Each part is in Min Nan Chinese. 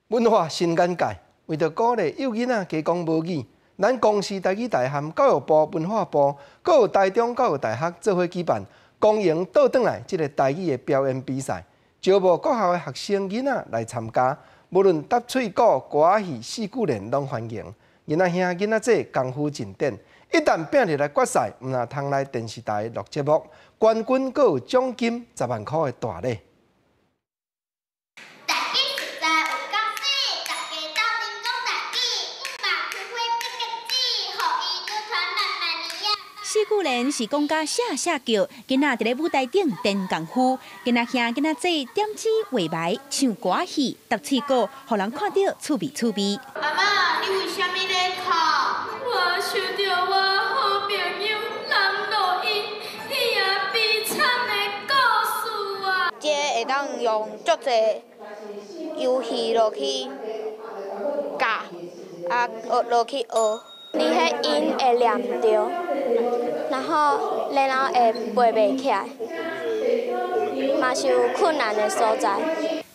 文化新眼界，為著鼓勵幼囡仔加講母語，咱公視台語台和教育部文化部，閣有台中教育大學做伙舉辦光榮倒轉來這个台語的表演比賽，招募各校的學生囡仔來參加，無論答喙鼓、歌仔戲、四句連攏歡迎。囡仔兄囡仔姊功夫真頂，一旦拼入來決賽，毋但通來電視台錄節目，冠軍閣有獎金10萬箍的大禮。台語實在有夠媠，大家鬥陣講台語，毋嘛開花結結子，予伊流傳萬萬年啊！四句連是講甲寫寫叫，囡仔佇咧舞台頂練功夫，囡仔兄囡仔姊點睛畫眉、唱歌仔戲、答喙鼓，予人看著趣味趣味。阿嬤，你為啥物咧哭？我想著我好朋友南錄音彼个悲慘的故事啊！這會當用足濟遊戲落去教，啊學落去學。你彼音會念著，然後會背袂起來，嘛是有困難的所在。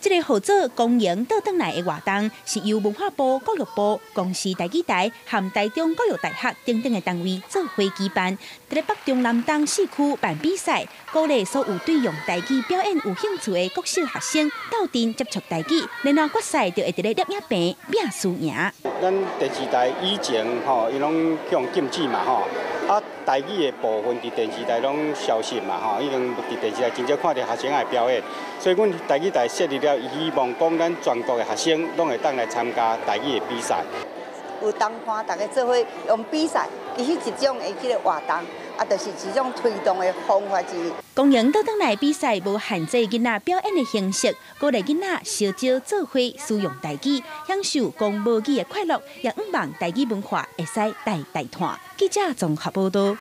這个號做光榮倒轉來的活動，是由文化部、教育部、公視台語台和台中教育大學等等的單位做伙舉辦，佇咧北中南東四區辦比賽，鼓勵所有對用台語表演有興趣的國小學生鬥陣接觸台語，然後決賽就會佇咧攝影棚拼輸贏。咱電視台以前吼，伊攏予禁止嘛吼，啊台語的部分佇電視台攏消失嘛吼，已經佇電視台真少看著學生的表演，所以阮台語台設立了，希望講咱全國的學生攏會當來參加台語的比賽。有同伴大家做伙用比賽，其實一種的這个活動，啊，就是一種推動的方法之一。光榮倒轉來比賽無限制囡仔表演的形式，鼓勵囡仔相招做伙使用台語，享受講母語的快樂，也向望台語文化會使代代傳。記者綜合報導。